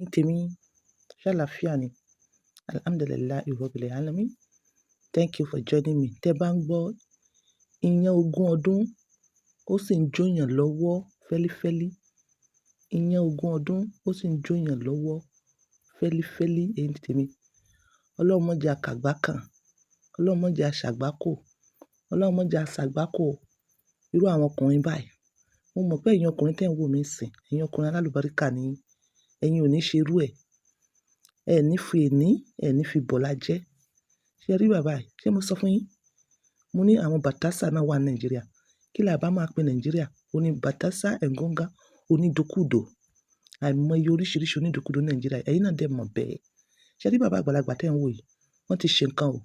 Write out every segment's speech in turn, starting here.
Ní tèmi, ṣé àlàáfíà ni? Alhamdulillahi Rabbil Alamin. Thank you for joining me. Tẹ́ bá ń gbọ́ iyán ogún ọdún, ó sì ń jóyàn lọ́wọ́ fẹ́lífẹ́lí. Iyán ogún ọdún, ó sì ń jóyàn lọ́wọ́ fẹ́lífẹ́lí. Ẹ̀yin tèmi. Ọlọ́run má jẹ́ akàgbákàn. Ọlọ́run má jẹ́ aṣàgbákò. Ọlọ́run má jẹ́ aṣàgbákò irú àwọn ọkùnrin báyìí. Mo mọ̀ pé ẹ̀yin ọkùnrin tí ẹ̀ ń wò mí sìn, ẹ̀yin ọkùnrin alálùbáríkà ni yín. Ẹ̀yin ò ní ṣe irú ẹ̀. Ẹ ní fi èní, ẹ ní fi bọ̀lá jẹ́. Ṣé ẹ rí bàbá yìí? Ṣé mo sọ fún yín? Mo ní àwọn Baltasar náà wà ní Nàìjíríà. Kí là bá máa pe Nàìjíríà? Ó ní Baltasar Engonga, onídokúdò. Àìmọye oríṣiríṣi onídokúdò ní Nàìjíríà. Ẹ̀yin náà dẹ̀ mọ̀ bẹ́ẹ̀. Ṣé ẹ rí bàbá àgbàlagbà tí ẹ̀ ń wò yìí? Wọ́n ti ṣe nǹkan o.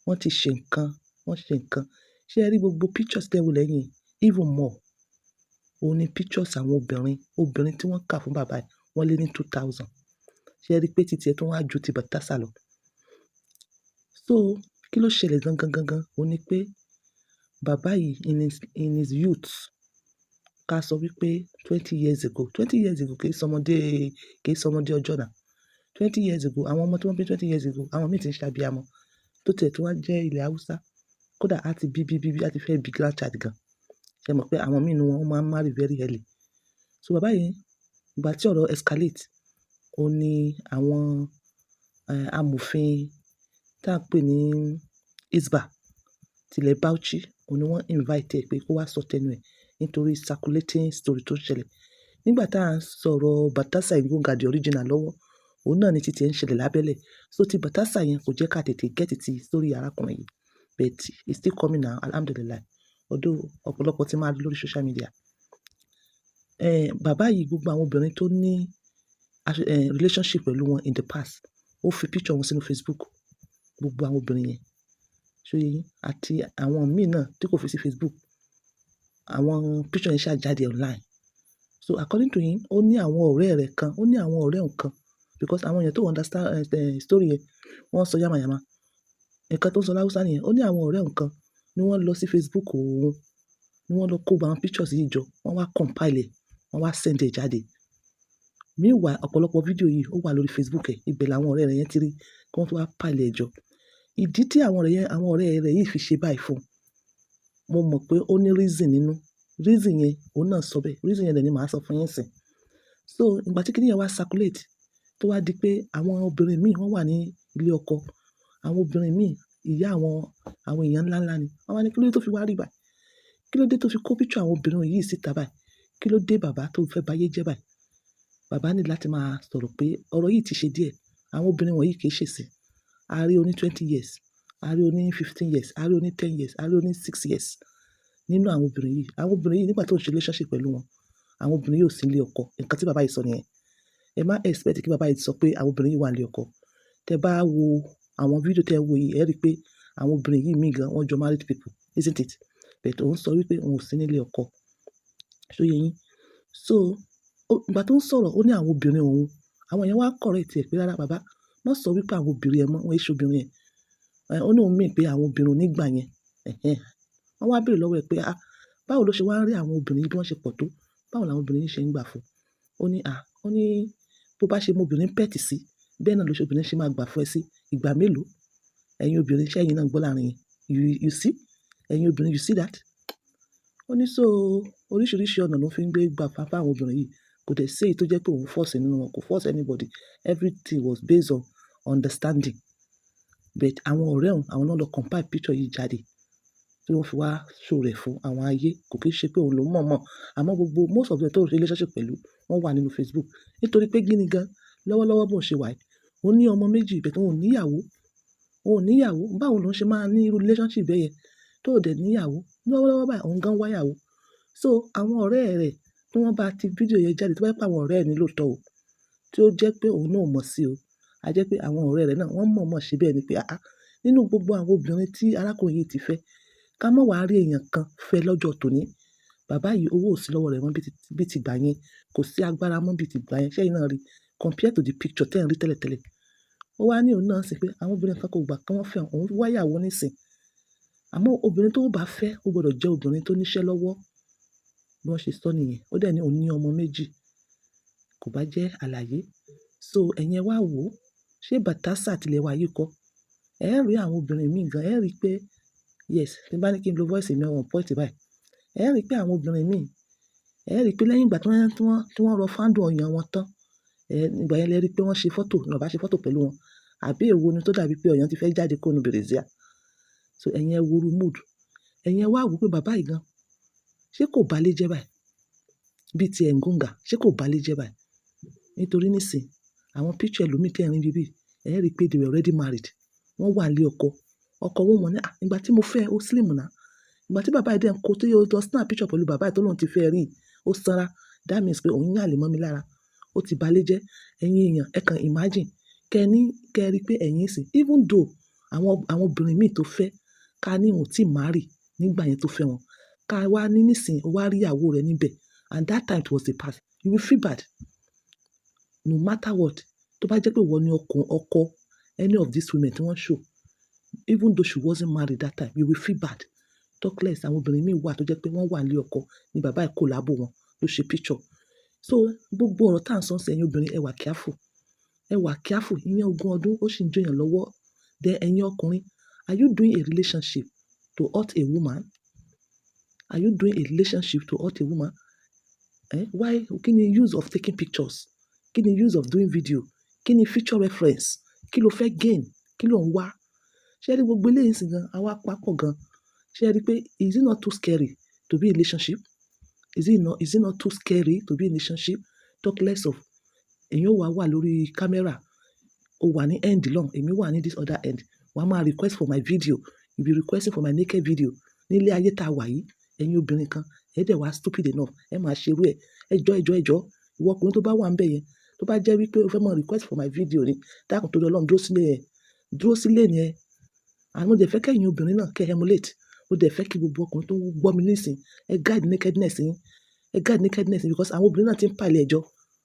Wọ́n ti ṣe nǹkan. Wọ́n ṣe nǹkan. Ṣé ẹ rí gbogbo pictures tí ẹ wò lẹ́yìn? Even more. Ó ní pictures àwọn obìnrin, obìnrin tí wọ́n kà fún bàbá yìí, wọ́n lé ní 2000. Ṣé ẹ rí pé títí ẹ tó wá ju ti Baltasar lọ? So, kí ló ṣẹlẹ̀ gangan gangan? Ó ní pé bàbá yìí in his youth, ká sọ wípé 20 years ago, 20 years ago kì í sọmọdé, kì í sọmọdé ọjọ́ náà. 20 years ago, àwọn ọmọ tí wọ́n bí 20 years ago, àwọn mìí tí ń ṣe abiyamọ. Tó tiẹ̀ tó wá jẹ́ ilẹ̀ Hausa. Kódà a ti bí bí bí bí a ti fẹ́ bí grandchild gan. Ṣé ẹ mọ̀ pé àwọn mìí nínú wọn, wọ́n máa ń marry very early. So bàbá yìí, ìgbà tí ọ̀rọ̀ escalate, ó ní àwọn, amòfin tí à ń pè ní Hisbah tilẹ̀ Bauchi, òun ni wọ́n invite ẹ pé kó wá sọ tẹnu ẹ̀ nítorí circulating story tó ń ṣẹlẹ̀. Nígbà tí à ń sọ̀rọ̀ Baltasar Engonga the original lọ́wọ́, òun náà ni títí ẹ ń ṣẹlẹ̀ lábẹ́lẹ̀. So tí Baltasar yẹn kò jẹ́ ká tètè get ti story arákùnrin yìí. But it's still coming now, alhamdulillah. Although ọ̀pọ̀lọpọ̀ tí máa rí lórí social media. Bàbá yìí gbogbo àwọn obìnrin tó ní relationship pẹ̀lú wọn in the past, ó fi picture wọn sínú Facebook. Gbogbo àwọn obìnrin yẹn. Ṣé ó yé yín? Àti àwọn míì náà tí kò fi sí Facebook. Àwọn picture yẹn ṣà jáde online. So according to him, ó ní àwọn ọ̀rẹ́ rẹ̀ kan, ó ní àwọn ọ̀rẹ́ òun kan because àwọn èèyàn tó understand story yẹn, wọ́n sọ yáma yàmá. Ǹkan tó ń sọ l'Hausa nìyẹn. Ó ní àwọn ọ̀rẹ́ òun kan ní wọ́n lọ sí Facebook òun, ní wọ́n lọ kó gbogbo àwọn pictures yìí jọ, wọ́n wá compile ẹ̀, wọ́n wá send ẹ̀ jáde. Meanwhile, ọ̀pọ̀lọpọ̀ fídíò yìí ó wà lórí Facebook ẹ̀. Ibẹ̀ làwọn ọ̀rẹ́ rẹ̀ yẹn ti rí kí wọ́n tó wá pile ẹ̀ jọ. Ìdí tí àwọn ọ̀rẹ́ yẹn, àwọn ọ̀rẹ́ rẹ̀ yìí fi ṣe báyìí fún un, mo mọ̀ pé ó ní reason nínú. Reason yẹn, òun náà sọ bẹ́ẹ̀. Reason yẹn dẹ̀ ni màá sọ fún yín sín. So ìgbà tí kíní yẹn wá circulate, tó wá di pé àwọn obìnrin míì wọ́n wà ní ilé ọkọ. Àwọn obìnrin míì, ìyá àwọn, àwọn èèyàn ńlá ńlá ni. Wọ́n wá ní kí ló dé tó fi wá rí báyìí? Kí ló dé tó fi kó picture àwọn obìnrin yìí síta báyìí? Kí ló dé bàbá tó fẹ́ bá ayé jẹ́ báyìí? Bàbá ní láti máa sọ̀rọ̀ pé ọ̀rọ̀ yìí ti ṣe díẹ̀. Àwọn obìnrin wọ̀nyí kì í ṣe ìsìn. A rí oní 20 years, a rí oní 15 years, a rí oní 10 years, a rí oní 6 years nínú àwọn obìnrin yìí. Àwọn obìnrin yìí nígbà tó ń ṣe relationship pẹ̀lú wọn, àwọn obìnrin yìí ò sí nílé ọkọ. Ǹkan tí bàbá yìí sọ nìyẹn. Ẹ má expect kí bàbá yìí sọ pé àwọn obìnrin yìí wà nílé ọkọ. Tẹ bá wo àwọn fídíò tí ẹ wò yìí, ẹ rí pé àwọn obìnrin yìí mìí gan, wọ́n jọ married people, isn't it? But òun sọ wípé òun ò sí nílé ọkọ. Ṣé ó yé yín? So, ìgbà tó ń sọ̀rọ̀, ó ní àwọn obìnrin òun, àwọn èèyàn wá correct ẹ̀ pé rárá bàbá, má sọ wípé àwọn obìnrin ẹ mọ́, wọ́n ṣe obìnrin ẹ. Ó ní òun mean pé àwọn obìnrin onígbà yẹn. Ẹ̀hẹn. Wọ́n wá béèrè lọ́wọ́ ẹ̀ pé, "Ah, báwo ló ṣe wá ń rí àwọn obìnrin yìí bí wọ́n ṣe pọ̀ tó? Báwo làwọn obìnrin yìí ṣe ń gbà fún?" Ó ní, "À, ó ní bó bá ṣe mọ obìnrin pet sí, bẹ́ẹ̀ náà ló ṣe obìnrin ṣe máa gbà fún ẹ sí. Ìgbà mélòó? Ẹ̀yin obìnrin, ṣé ẹ̀yin náà gbọ́ láàrín yín? You see? Ẹ̀yin obìnrin, you see that?" Ó ní so oríṣiríṣi ọ̀nà ló fi ń gbé gbà fún àwọn obìnrin yìí. Kò dẹ̀ sí èyí tó jẹ́ pé òun force nínú wọn, kò force anybody. Everything was based on understanding. But àwọn ọ̀rẹ́ òun, àwọn náà lọ compile picture yìí jáde tí wọ́n fi wá show rẹ̀ fún àwọn ayé. Kò kì í ṣe pé òun ló mọ̀ mọ̀. Àmọ́ gbogbo most of them tó ń ṣe relationship pẹ̀lú, wọ́n wà nínú Facebook. Nítorí pé kíni gan lọ́wọ́lọ́wọ́ bó ṣe wà yìí, ó ní ọmọ méjì but òun ò ní ìyàwó. Òun ò ní ìyàwó. Báwo ló ń ṣe máa ní irú relationship bẹ́ẹ̀ yẹn tó ò dẹ̀ ní ìyàwó? Lọ́wọ́lọ́wọ́ báyìí òun gan wá ìyàwó. So àwọn ọ̀rẹ́ rẹ̀ tí wọ́n bá ti fídíò yẹn jáde, tí wọ́n bá jẹ́ pé àwọn ọ̀rẹ́ ẹ̀ ní lóòótọ́ o, tí ó jẹ́ pé òun náà ò mọ̀ sí o. A jẹ́ pé àwọn ọ̀rẹ́ rẹ̀ náà wọ́n mọ̀ mọ̀ ṣe bẹ́ẹ̀ ni pé, àá, nínú gbogbo àwọn obìnrin tí arákùnrin yìí ti fẹ́, ká má wá rí èèyàn kan fẹ́ lọ́jọ́ tòní. Bàbá yìí owó ò sí lọ́wọ́ rẹ̀ mọ́ bí ti gbà yẹn. Kò sí agbára mọ́ bí ti gbà yẹn. Ṣé ẹ̀yin náà rí? Compare to the picture tí ẹ̀ ń rí tẹ́lẹ̀tẹ́lẹ̀. Ó wá ní òun náà sì pé àwọn obìnrin kan kò gbà kí wọ́n fẹ́ òun, òun wá ìyàwó nísìn. Àmọ́ obìnrin tó bá fẹ́, ó gbọdọ̀ jẹ́ obìnrin tó níṣẹ́ lọ́wọ́. Bí wọ́n ṣe sọ nìyẹn. Ó dẹ̀ ní òun ní ọmọ méjì. Kò bá jẹ́ àlàyé. So ẹ̀yin ẹ wá wò ó, ṣé Baltasar tilẹ̀ wá yìí kọ́? Ẹ rí àwọn obìnrin míì gan, ẹ rí pé yes, tí n bá ní kí n lo voice mi on point báyìí. Ẹ rí pé àwọn obìnrin míì, ẹ rí pé lẹ́yìn ìgbà tí wọ́n rọ fáńdù ọyàn wọn tán, ìgbà yẹn lẹ rí pé wọ́n ṣe fọ́tò, ní wọ́n bá ṣe fọ́tò pẹ̀lú wọn. Àbí èwo ni tó dàbí pé ọyàn ti fẹ́ jáde kúrò nínú brassiere. So ẹ̀yin ẹ wo irú mood. Ẹ̀yin ẹ wá wò pé bàbá yìí gan, ṣé kò bá lé jẹ́ báyìí? Bí i ti Engonga, ṣé kò bá lé jẹ́ báyìí? Nítorí nísìnyí, àwọn picture ẹlòmíì tí ẹ̀ ń rí níbí, ẹ rí pé they were already married. Wọ́n wà nílé ọkọ. Ọkọ wọn mọ̀ ní, "À, ìgbà tí mo fẹ́ ẹ, ó slim now." Ìgbà tí bàbá yìí dẹ̀ ń kó tí ó lọ snap picture pẹ̀lú bàbá yìí tó lóun ti fẹ́ rí, ó sanra. That means pé òun yàn àlè mọ́ mi lára. Ó ti bá lé jẹ́. Ẹ̀yin èèyàn, ẹ kan imagine. Kẹ́ ní, kẹ́ rí pé ẹ̀yin sì, even though àwọn obìnrin míì tó fẹ́, ká ní òun tí marry nígbà yẹn tó fẹ́ wọn. Ká wá ní nísìnyí, ó wá rí ìyàwó rẹ̀ níbẹ̀ and that time it was the past. You will feel bad. No matter what. Tó bá jẹ́ pé ìwọ ni ọkọ any of these women tí wọ́n show, even though she wasn't married that time, you will feel bad. Talk less, àwọn obìnrin míì wà tó jẹ́ pé wọ́n wà nílé ọkọ ní bàbá ẹ̀ collabo wọn ló ṣe picture. So gbogbo ọ̀rọ̀ tí à ń sọ sí ẹ̀yin obìnrin, ẹ wà careful. Ẹ wà careful. Ìyẹn ogún ọdún ó sì ń jó èèyàn lọ́wọ́. Then ẹ̀yin ọkùnrin, are you doing a relationship to hurt a woman? Are you doing a relationship to hurt a woman? Eh? Why? Kí ni use of taking pictures? Kí ni use of doing video? Kí ni future reference? Kí ló fẹ́ gain? Kí ló ń wá? Ṣé ẹ rí gbogbo eléyìí nísìnyí gan, àwa papọ̀ gan. Ṣé ẹ rí pé is it not too scary to be in a relationship? Is it not too scary to be in a relationship? Talk less of èèyàn ó wà wà lórí camera, ó wà ní end lọ́hùn, èmi wà ní this other end. Wà á máa request for my video. You be requesting for my naked video. Ní ilé ayé tá a wà yìí, ẹ̀yin obìnrin kan, ẹ dẹ̀ wá stupid enough, ẹ máa ṣe irú ẹ. Ẹ jọ́, ẹ jọ́, ẹ jọ́. Ìwọ ọkùnrin tó bá wà níbẹ̀ yẹn, tó bá jẹ́ wípé o fẹ́ máa request for my video ni, dákun torí Ọlọ́run dúró sílé ẹ. Dúró sílé ni ẹ. And mo dẹ̀ fẹ́ kí ẹ̀yin obìnrin náà kí ẹ emulate. Mo dẹ̀ fẹ́ kí gbogbo ọkùnrin tó ń gbọ́ mi níìsín, ẹ guide nakedness yín. Ẹ guide nakedness yín because àwọn obìnrin náà tí ń pile ẹjọ́.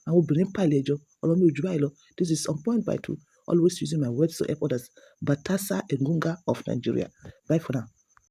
Àwọn obìnrin ń pile ẹjọ́. Ọ̀rọ̀ mi ò ju báyìí lọ. This is on point by two. Always using my words to help others. Baltasar Engonga of Nigeria. Bye for now.